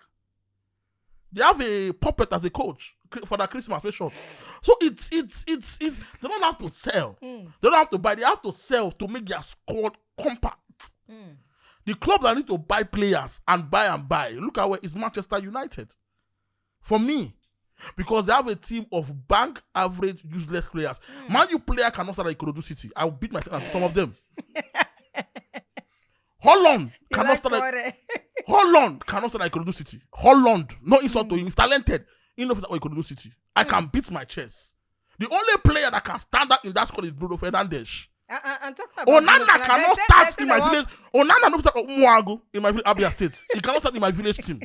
They have a puppet as a coach, Father Christmas, very short. So it's it's it's it's they don't have to sell. They don't have to buy. They have to sell to make their squad compact. The club that need to buy players and buy and buy. Look at where is Manchester United. For me, Because they have a team of bank average useless players. Man U player cannot start at Ikorodu City. I will beat myself and some of them. Holland cannot start at Holland cannot start at Ikorodu City. Holland, no insult to him, he's talented. He knows at Ikorodu City. I can beat my chest. The only player that can stand out in that squad is Bruno Fernandes. I, I, I'm talking about Bruno Onana Fernandes. Cannot They say- start they say in they my want- village. Onana no fit start Umuagu in my village, Abia State. He cannot start in my village team.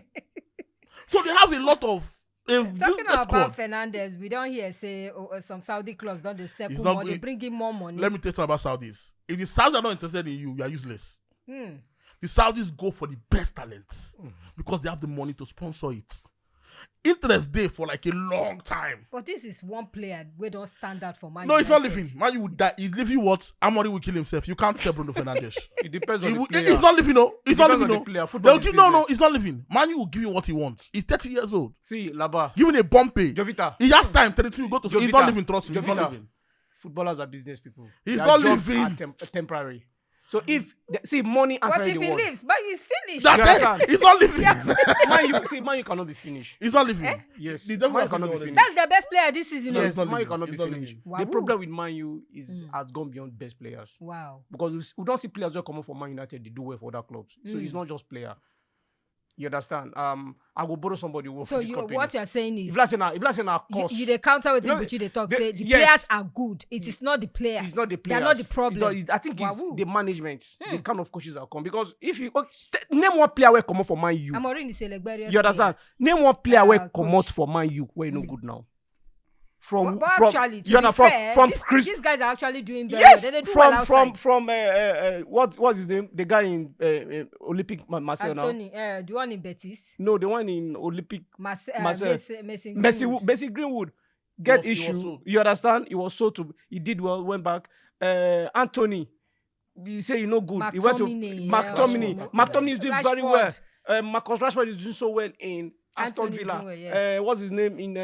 So they have a lot of. If this Talking the about squad, Fernandes, we don't hear say oh, uh, some Saudi clubs don't they circle It's not more. They good. Bring in more money. Let me tell you about Saudis. If the Saudis are not interested in you, you are useless. Hmm. The Saudis go for the best talent because they have the money to sponsor it. Interest day for like a long time. But this is one player we don't stand out for Man No, it's not United. Living. Man U would die. If Living what? Amorim will kill himself. You can't sell Bruno Fernandes. It depends on He the will- player. It's not Living, no. It's not Depends Living, on no. the player. Football They'll is give, no, no, business. It's not Living. Man U will give him what he wants. He's thirty years old. See, Laba. Giving a Pompey. Jovita. He has time. Thirty-two. Go to. He's not Jovita. Living. Trust me. He's not Jovita. Living. Footballers are business people. He's Their not jobs Living. Are temp- temporary. So if the, see money What answer if the he world. Leaves? But he's finished. That's understand? It. He's not Living. Man U, see, Man U cannot be finished. He's not Living. Eh? Yes, He doesn't Man U have to cannot be be on finished. That's their best player this season. No, oh. it's not Man U Living. cannot be It's not finished. Living. Wow. The problem with Man U is Mm. has gone beyond best players Wow. because we, s- we don't see players who come up from Man United they do well for other clubs. So it's Mm. not just player. You understand? Um, I will borrow somebody who So for this you, company. What you're saying is If that's in our, if that's in our you, course, you dey counter with You know, Buchi dey talk the- say the yes. players are good. It is not the players. It's not the They're players. not the problem. No, it- I think it's Wahoo. The management, the Hmm. kind of coaches that come. Because if you okay, st- name one player where come up for Man U, Amorim is a Legberius you understand? Name one player Ah, where come coach. out for Man U where no Mm. good now. From But, but from actually, to you be know, from fair, from this- Chris. These guys are actually doing very Yes, well. They, they do from well from outside. From uh, uh, uh, what what's his name? The guy in uh, uh, Olympic Ma- Marseille now. Anthony, uh, the one in Betis, No, the one in Olympic Marse- uh, Marseille. Mason, Mason Messi, Greenwood. Messi Greenwood get He was- he was issue. sold. You understand? He was sold to. He did well. Went back. Uh, Anthony, you say you no good. He went to McTominay, Mark yeah. Tomini. Rashford. Mark Tomini is doing very Rashford. Well. Uh, Marcus Rashford is doing so well in Aston Anthony is Villa. doing well, yes. Uh, what's his name in uh,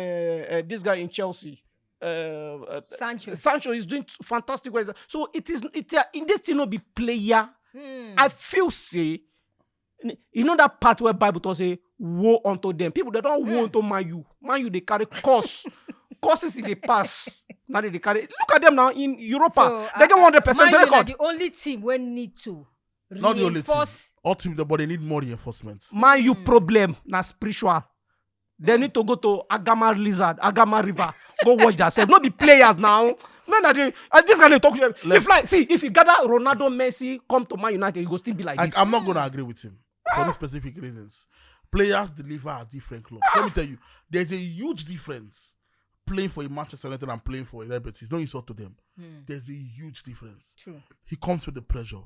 uh, this guy in Chelsea? Uh, uh, Sancho. Sancho is doing t- fantastic work. So it is. It uh, in this thing no be player. Hmm. I feel say, n- you know that part where Bible talks say, "Woe unto them." People they don't woe Mm. Unto Man U. Man U they carry curse, curses in the past. Now they carry. Look at them now in Europa. So, They uh, get one hundred percent Man U na record. The only team we need to Not the only team. reinforce. All teams, but they need more reinforcements. Man U Mm. Problem na spiritual. They need to go to Agama Lizard, Agama River, go wash themselves. Not the players now. No, no, they, uh, this kind of talk. If Let's- like, see, if you gather Ronaldo, Messi, come to Man United, you go still be like I, this. I'm not going to agree with him for this specific reasons. Players deliver at different clubs. Let me tell you, there's a huge difference playing for a Manchester United and playing for a Red Betis. Don't insult to them. Hmm. There's a huge difference. True. He comes with the pressure.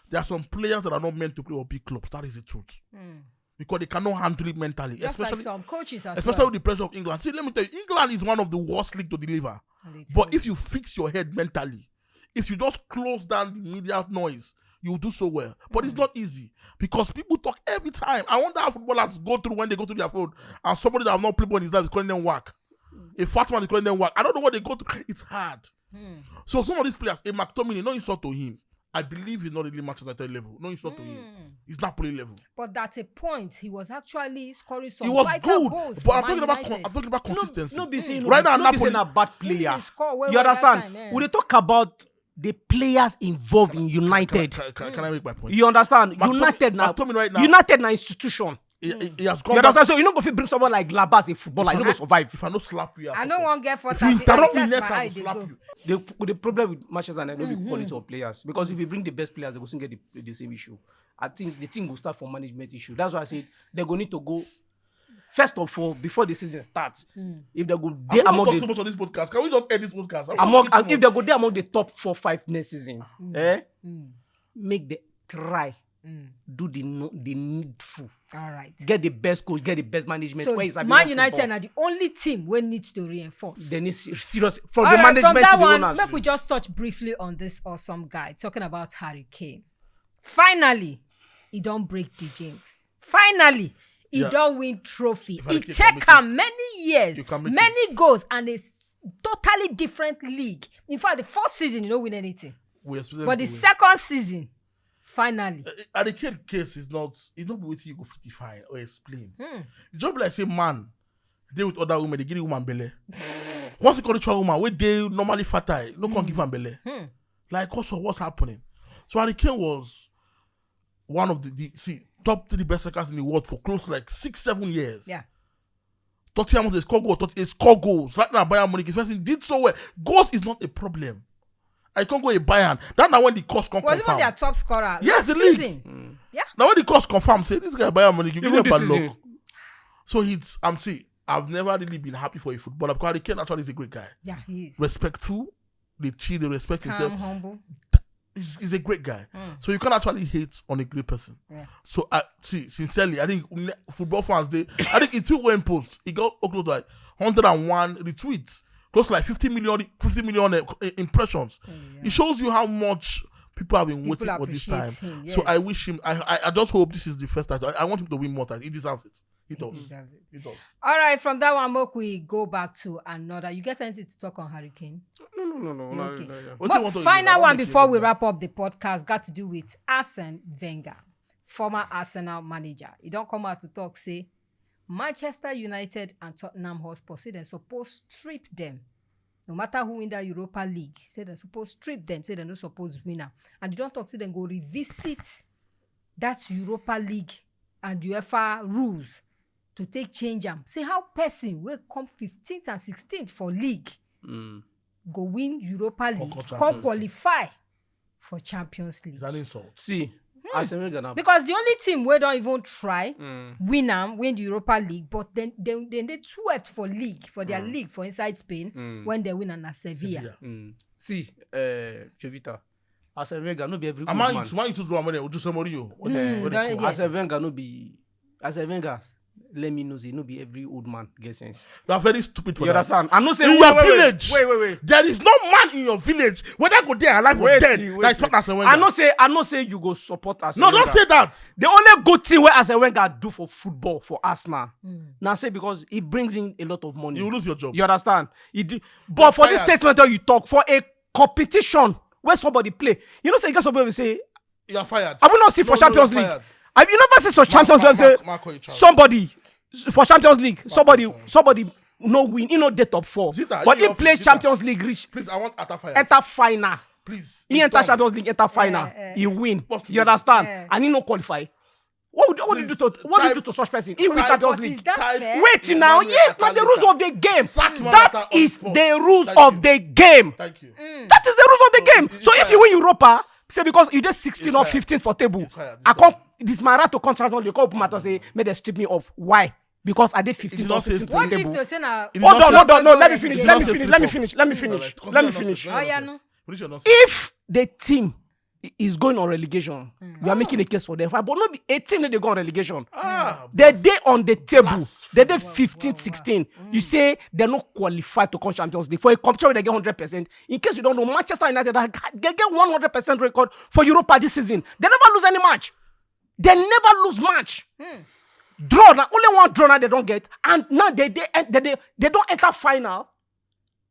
There are some players that are not meant to play for big clubs. That is the truth. Hmm. Because they cannot handle it mentally. Just especially like some coaches as especially well. With the pressure of England. See, let me tell you, England is one of the worst leagues to deliver. And they But tell if you fix your head mentally, if you just close down the media noise, you will do so well. But it's Mm. Not easy because people talk every time. I wonder how footballers go through when they go to their phone and somebody that have not played ball in his life is calling them whack. A fat man is calling them whack. I don't know what they go through. It's hard. Hmm. So some of these players, a McTominay, no insult to him. I believe he's not really Manchester United level. No insult to him. Hmm. He's Napoli level. But at a point, he was actually scoring some He was vital good, goals. But for I'm talking Man about United. con- I'm talking about No, consistency. no, be saying no, Right be- now, no, be saying Napoli- a bad He didn't player. score well, You well that understand? time, eh. We dey talk about the players involved in United. Can, can, can I make my point? You understand? McTominay- United now. McTominay right now. United now institution. He, he- he has gone You back. Understand? So you no go fit bring someone like Laba as a footballer. You no go survive. If I no slap you, I no wan get four If you thirty. interrupt me Excess next my time, I eye will dey slap go. You. The, the problem with Manchester United no be quality of players, because if you bring the best players, they go soon get the, the same issue. I think the thing will start from management issue. That's why I said they go need to go first of all before the season starts. If they go I there don't among talk the too much on this podcast. Can we just end this podcast? I among want to and if they go there among the top four five next season, eh, Mm. Make them try Mm. do the no, the needful. All right. Get the best coach, get the best management. So Where is Abiola Man United football? Are the only team wey need to reinforce. They need se- serious from All the right, management from that to the one, owners. Make we just touch briefly on this awesome guy talking about Harry Kane. Finally, he don't break the jinx. Finally, he Yeah. don't win trophy. If Harry It Kane take can him many years, You can make many goals, and a s- totally different league. In fact, the first season he don't win anything. We expect them But to the win. Second season, finally. Uh, uh, the Kane case is not. It's not wetin you go fit define or explain. Hmm. It's just like say man, dey with other women, dey give the woman belle. Once you come reach one woman wey dey normally fertile, no come give am belle. Hmm. Like, what's what's happening? So Harry Kane was one of the, the see top three best strikers in the world for close to like six, seven years. Yeah. Tottenham, they score goals. Tot- They score goals. Right now, Bayern Munich, his person did so well. Goals is not a problem. I can't go a Bayern. That now when the cost come Was even their confirm. Top scorer. Yes, Last the league. Season. Yeah. Now when the cost confirm, say this guy Bayern Munich, you Even give this me bad season. Luck. So it's I'm see. I've never really been happy for a footballer because Harry Kane actually is a great guy. Yeah, he is. Respectful, they cheat, they respect Calm, himself. Humble. He's, he's a great guy. Mm. So you can't actually hate on a great person. Yeah. So I see, sincerely, I think ne- football fans they I think it too went post. It got close to like hundred and one retweets, close to like fifty million, fifty million uh, impressions. Yeah. It shows you how much people have been People waiting for this time. appreciate him, So I yes. wish him. I, I I just hope this is the first time. I, I want him to win more times. He deserves it. He does. Deserves it. He does. All right, from that one, make we go back to another. You get anything to talk on Harry Kane? No, no, no, no. Yeah, no, okay. no, no. What do you Mo- want to do? Final I want one to before keep we it wrap up the podcast got to do with Arsene Wenger, former Arsenal manager. He don't come out to talk say Manchester United and Tottenham Hotspur say they suppose strip them. No matter who win that Europa League, say they suppose strip them. Say they no suppose win am. And they don't talk say they go revisit that Europa League and UEFA rules to take change am. Say how person wey come fifteenth and sixteenth for league Mm. go win Europa League, come come Champions League. Qualify for Champions League. It's an insult. See, Arsene Wenger now. Because the only team wey don even try Mm. win am, win the Europa League, but then they they dey twelfth for league for their league for inside Spain Mm. when they win am na Sevilla. Sevilla. Mm. See, uh, Jovita, Arsene Wenger no be every And old Man man. U, Man U too draw money. Ojo Somori o. What Mm, the- what the don't- coach? yes. Arsene Wenger no be Arsene Wenger. Let me know say no be every old man get sense. You are very stupid for You that. Understand? I know say In wait, your wait, wait, village, Wait, wait, wait. There is no man in your village, whether go there alive or Wait, dead, wait, that is wait. not Arsene Wenger. I know say I know say you go support Arsene No, don't Wenger. Say that. The only good thing wey Arsene Wenger do for football for Arsenal Mm. now say because he brings in a lot of money. You will lose your job. You understand? He do, but for this Fired. Statement that you talk for a competition where somebody play, you know say you get somebody will say, You are fired. "I will not see for No, no, Champions you're League." Fired. Have you never seen some Champions Mark- League say Mark- Mark, call you trash. Somebody s- for Champions League, somebody Mark, call you somebody no win, he no dey top four, Zita, but you he off- play Zita. Champions League reach Please, I want Atta fired. enter final. Please. He He's enter done. Champions League, enter final, Eh, eh. He win. What's the You difference? Understand? Eh. And he no qualify. What would what do you do to Please, what do you do type- to such person? He win type- Champions But is League. that Type- fair? Wait now, Emmanuel yes, not the rules Atalanta. Of the game. Sack him That out of is sport. The rules Thank of you. The game. Thank you. Mm. That is the rules of the game. It's So if fine. You win Europa, say because you dey sixteen It's or fine. Fifteen for table, It's fine. I come this my right to come transfer the come put my to say make they strip me off. Why? Because I dey It Fifteen is or not Sixteen sixteen. for What if table. to say na? It is Hold not on, hold on, no, football let me game. finish, It is let not me finish, sixteen let me for- finish, let me finish, It's let me all right. finish. Come Oh, on, yeah, come no. on. Finish your nonsense. If the team i- is going on relegation, you are Mm. making a case for them. But not be a team that they go on relegation. Ah, They dey on the table. Blasphemy. They dey Wow, Fifteen, wow, wow. Sixteen. You say they no qualify to come Champions League for a competition where they get hundred percent. In case you don't know, Manchester United ha- they get one hundred percent record for Europa this season. They never lose any match. They never lose match. Hmm. Draw now, only one draw now they don't get, and now they they they, they, they don't enter final,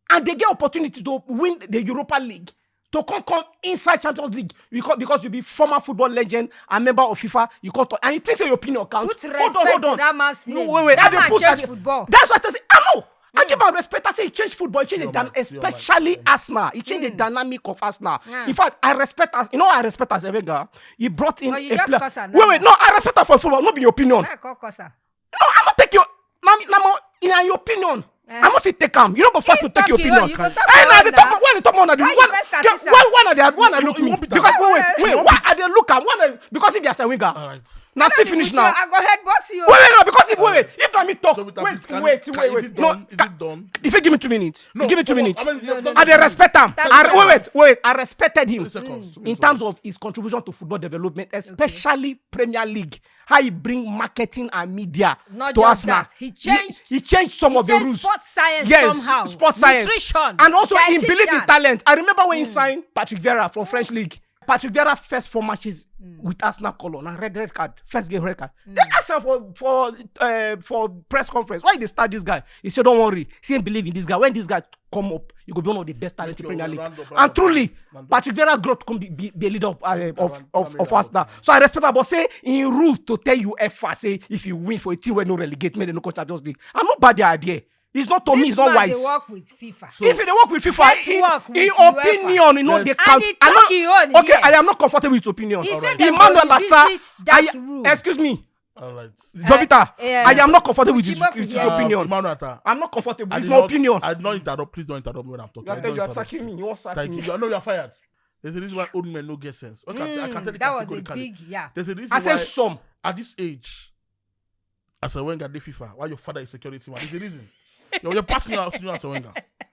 and they get opportunity to win the Europa League, to come come inside Champions League because because you be former football legend and member of FIFA. You come to, and you think say your opinion count. Put respect to that man's You- name. Wait, wait, That I dey man put- change I dey- football. That's what I say. I know. I give am respect. I say he change football. He change Your the dyna- mic, your mic, especially your mic. Arsenal. He change the Mm. Dynamic of Arsenal. Yeah. In fact, I respect as you know. I respect as a Wenger. He brought in But you a just player. Cuss am Wait, wait, now. No, I respect her for football. Not be your opinion. Like Cuss am. No, I not take your. Now, now, in your opinion, Eh. I not fit take am. You no go first to Keep take your talking, opinion. you go talk Hey, now about they that. talk. Why they talk more than Why why, you first yeah, assist am? why, why, they, why, they You- look you me? won't be Because that wait, way. wait, You wait, won't why, be why, they, why, they, because if they are saying, "Wenger, All right. now Let see me finish put now." You, I go head but you. Wait, wait, no, because if wait, wait, if let me talk, So with that, wait, please, can- wait, can- wait, is wait, it no, done? Is it done? If you give me two minutes, No, you give me two come on, minutes. I mean, No, no, no, I no, dey respect am. Thirty I, wait, wait, seconds. wait. I respected him Three seconds, two in minutes, terms sorry. Of his contribution to football development, especially Premier League. How he bring marketing and media Not to just Arsenal. That. He changed. He, he changed some He of the changed rules. Sports science Yes, somehow. Sports science. Nutrition. And also he believed in Dietitian. Talent. I remember when he Mm. Signed Patrick Vieira from French league. Patrick Vieira first four matches with Arsenal color na red red card, first game red card. They ask am for for uh, for press conference, why you dey start this guy? He say don't worry, he say he believe in this guy. When this guy come up, he go be one of the best talent in Premier League. And truly, Patrick Vieira growth come be, be, be a leader of uh, of of, of Arsenal. So I respect am, but say in rule to tell UEFA say if you win for a team wey no relegate, make dem no come Champions League. I no buy the idea. It's not to me, it's not wise. Work with FIFA. So if you dey work with FIFA, in, in opinion, you know they count. I know. Okay, I am not comfortable with opinion. Emmanuel Atta, excuse me. All right. Jovita, I am not comfortable with his, with his opinion. Emmanuel Atta, I'm not comfortable. It's my opinion. I did not interrupt. Please don't interrupt me when I'm talking. You are attacking me. You want sack me? Thank you. I know you are fired. There's a reason why old men no get sense. Okay, I can tell you categorically. There's a reason why some at this age, as a Wenger dey FIFA, why your father is security man? There's a reason. You're, you're passing out senior as a Wenger.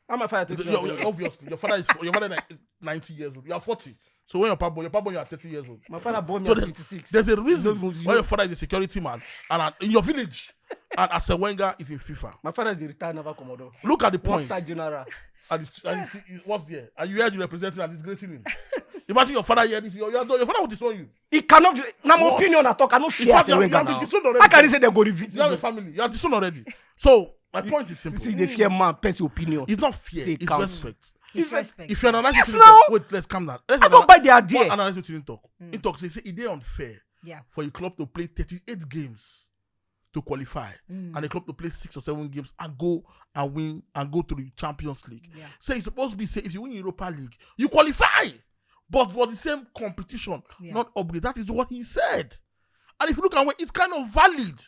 How my father takes you? Obviously, your father is your father is like ninety years old. You are forty. So when your papa, your papa, you are thirty years old. My father born me at twenty-six. There's a reason why your father is a security man and uh, in your village, and as a Wenger is in FIFA. My father is a retired naval commodore. Look at the point. One star general. And, it's, and you see, what's there? And you hear you representing and disgracing him. Imagine your father hear this. Your, your, your father will disown you. He cannot. Now my opinion, I talk. I don't fear as a Wenger now. I can say they go revisit. You have a family. You are disowned already. So my point is simple. You see, they fear man, person opinion. It's not fear. It's respect. It's respect. If you analyze it, wait, let's calm down. I don't buy the idea. Analyze what you talk. He talks. He say it is unfair. Yeah. For a club to play thirty-eight games to qualify, and a club to play six or seven games and go and win and go to the Champions League. Yeah. So it's supposed to be say if you win Europa League, you qualify, but for the same competition, not upgrade. That is what he said. And if you look at it, it's kind of valid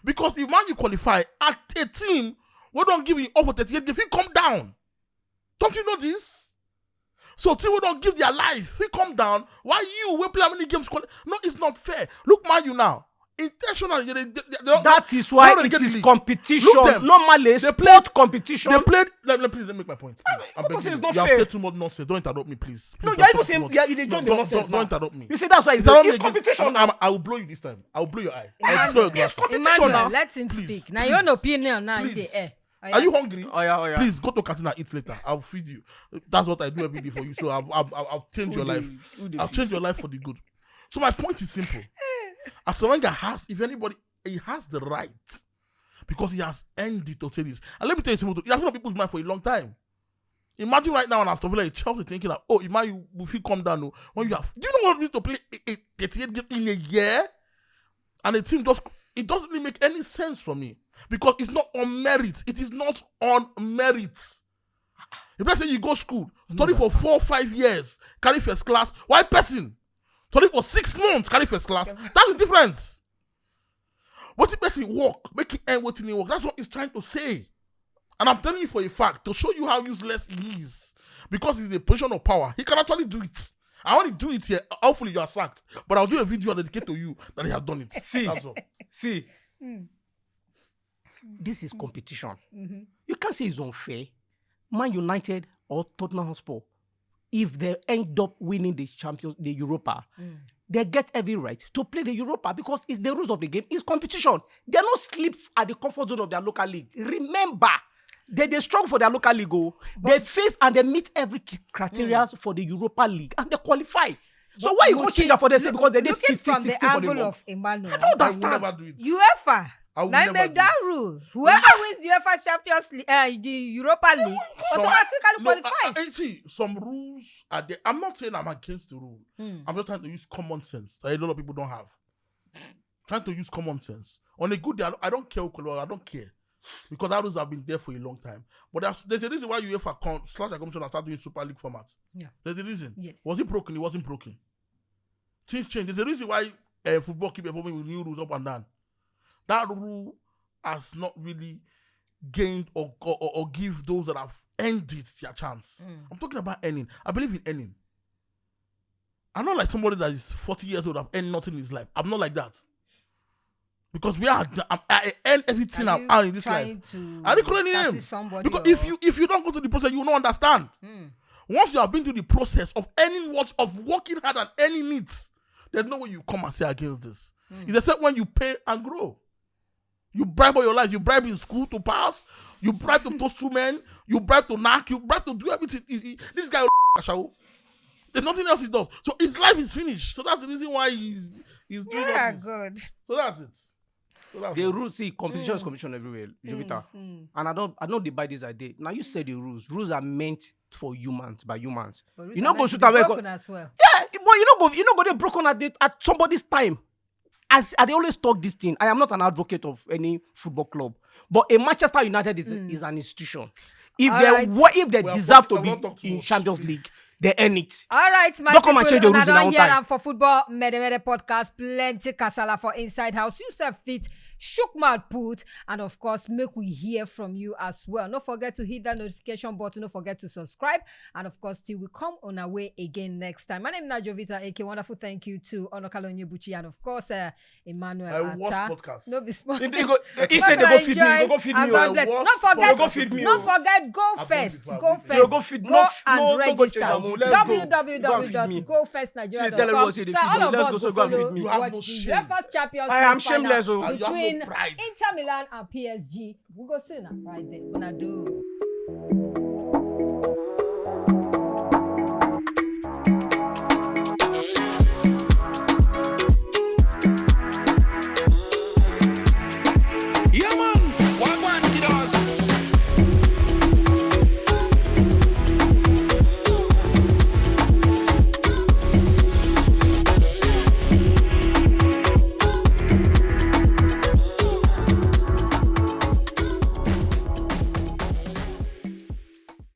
because if Man U qualify at a team wey don give you over thirty-eight games, he come down. Don't you know this? So team wey don give their life, he come down. Why you wey play how many games? No, it's not fair. Look Man U now. Intentionally, they, they, they, they, that is why it is competition. Normally, they sport competition. They played. Let, let, please let me make my point. Please. I beg you. You have said too much nonsense. Don't interrupt me, please. No, you even saying you dey join the nonsense. Don't interrupt me. You see, that's why it's competition. I will blow you this time. I will blow your eye. I will destroy your glasses. Emmanuel, let him speak. Now your opinion now in the air. Are you hungry? Oh yeah, oh yeah. Please go to canteen and eat later. I'll feed you. That's what I do every day for you. So I've I've, I've, I've changed your life. I've changed your life for the good. So my point is simple. As Wenger has, if anybody, he has the right because he has earned it to say this. And let me tell you something. He has been on people's mind for a long time. Imagine right now, and Aston Villa, Chelsea thinking that, oh, Emmanuel, if you come down, oh, when you have, do you know what it means to play a, a thirty-eight game in a year? And the team just, it doesn't really make any sense for me because it's not on merit. It is not on merit. If let's say you go school, study for four, five years, carry first class, why person? Study for six months, carry first class. That's the difference. What the person work, make it end what he work. That's what he's trying to say. And I'm telling you for a fact to show you how useless he is. Because he's in a position of power, he can actually do it. I only do it here. Hopefully you are sacked. But I'll do a video and dedicate to you that he has done it. See, that's all. See, this is competition. You can't say it's unfair. Man United or Tottenham Hotspur, if they end up winning the Champions, the Europa, they get every right to play the Europa because it's the rules of the game. It's competition. They no sleep at the comfort zone of their local league. Remember, they dey struggle for their local league. Oh, they face and they meet every criteria for the Europa League and they qualify. So why you go change that for them? Say because they dey fifteen, sixteen for the angle of Emmanuel. I don't understand. UEFA. Now make that rule. Whoever wins UEFA Champions League, uh, the Europa League, automatically qualifies. See, some rules are there. I'm not saying I'm against the rule. I'm just trying to use common sense that a lot of people don't have. Trying to use common sense. On a good day, I don't care who qualifies. I don't care. Because that rules have been there for a long time. But there's, there's a reason why UEFA con- slash commission has started doing Super League format. Yeah. There's a reason. Yes. Was it broken? It wasn't broken. Things change. There's a reason why uh, football keep evolving with new rules up and down. That rule has not really gained or, or, or give those that have earned it their chance. I'm talking about earning. I believe in earning. I'm not like somebody that is forty years old, have earned nothing in his life. I'm not like that. Because we are, I'm, I earn everything I earn in this life. Are you calling him? Because if you if you don't go through the process, you will not understand. Once you have been through the process of earning what of working hard and earning it, there's no way you come and say against this. It's except when you pay and grow. You bribe all your life. You bribe in school to pass. You bribe to toast two men. You bribe to knock. You bribe to do everything. This guy, Ashawo. There's nothing else he does. So his life is finished. So that's the reason why he's he's doing all Yeah, this. God. So that's it. So that's The it. Rules, see, competition is Mm. competition everywhere, Jovita. Mm. And I don't, I don't dey buy this idea. Now you said the rules. Rules are meant for humans by humans. But You rules no are go meant shoot to be away. Broken as well. Yeah, but you no go, you no go dey broken at the, at somebody's time. As I dey always talk this thing, I am not an advocate of any football club, but a Manchester United is, Mm. is an institution. If All they right. wa- if they Well, deserve to I be won't talk too in much. Champions League, they earn it. All right, my Don't come and people, change the una rules in don our own hear time. Am for football Mede Mede podcast. Plenty kasala for inside house. You sef fit shook mouth put, and of course, make we hear from you as well. Don't forget to hit that notification button. Don't forget to subscribe, and of course, till we come on our way again next time. My name is Jovita A K. Wonderful. Thank you to Onokalo Nyebuchi, and of course, uh, Emmanuel I watch Atta. Podcast. No be small. He, he go, he said they go feed me. He go feed me. God bless. I watch No forget, They go feed me. No forget. Go I've done first. before. Go I've first. Go feed. Go No, no, and no go register. change am. Let's go. Go and feed me. W W W dot go first nigeria dot com. See, tell everyone say they So feed all me. Of Let's us go, so go go and follow feed me. You have watch no the shame. UEFA's Champions I am League final shameless, oh. And you have no between pride. Inter Milan and P S G. We go see now right there. Una do.